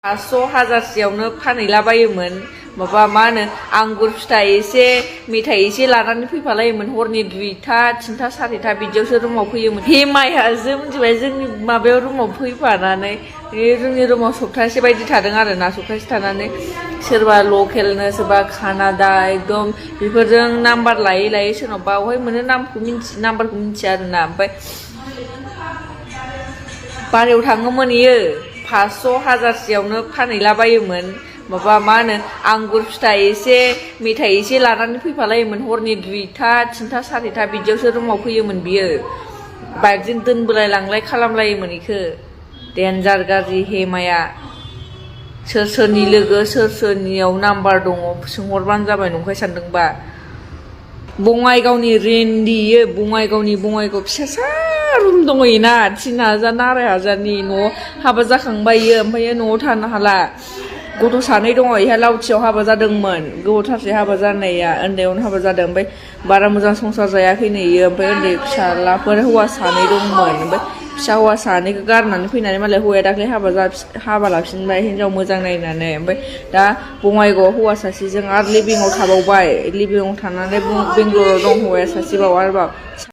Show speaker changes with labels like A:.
A: 500,000 फानहैलाबायोमोन माबा मा होनो आंगुर फिथाइ एसे मेथाइ एसे लानानै फैफालायोमोन हरनि 2टा 3टा 4टा बिदियावसो रुमाव फैयोमोन हेमाया जों मिथिबाय जोंनि माबायाव रुमाव फैफानानै जोंनि रुमाव सप्तासे बायदि थादों आरो ना सप्तासे थानानै सोरबा लकेलनो सोरबा कानाडा एकदम बेफोरजों नाम्बार लायै लायै सोरनावबा बहाय मोनो नाम्बारखौ मिथिया आरो ना ओमफ्राय बारायाव थाङोमोन इयो 500,000 फानहैलाबायोमोन माबा मा होनो आंगुर फिथाइ एसे मेथाइ एसे लानानै फैफालायोमन हरनि 2टा 3टा 4टा बिदियावसो रुमाव फैयोमोन बियो बाइकजों दोनबोलाय लांलाय खालामलायोमोन इखो डेन्जार गाज्रि हेमाया सोर सोरनि लोगो सोर सोरनियाव नाम्बार दङ सोंहरबानो जाबाय नंखाय सानदोंबा बङाइगावनि रेन्डियो बङाइगाव फिसासा रुम दङना 3,000 ना 2,500 न'आव हाबा जाखांबायो ओमफ्राय न'आव थानो हाला गथ' 2 दङ इहा लावथियाव हाबा जादोंमोन गोबावथारसै हाबा जानाया उन्दैयावनो हाबा जादों ओमफ्राय बारा मोजां संसार जायाखैनो इयो ओमफ्राय उन्दै फिसालाफोर हौवा 2 दंमोन ओमफ्य फिसा हौवा 2खौ गारनानै फैनानै मालाय हौवाया दाख्लै हाबा लाफिनबाय हिनजाव मोजां नायनानै ओमफ्य दा बङाइगावआव हौवा सासेजों आरो लिभिंआव थाबावबाय लिभिंआव थानानै बेंगलराव दं हौवाया सासेबाव आरोबाव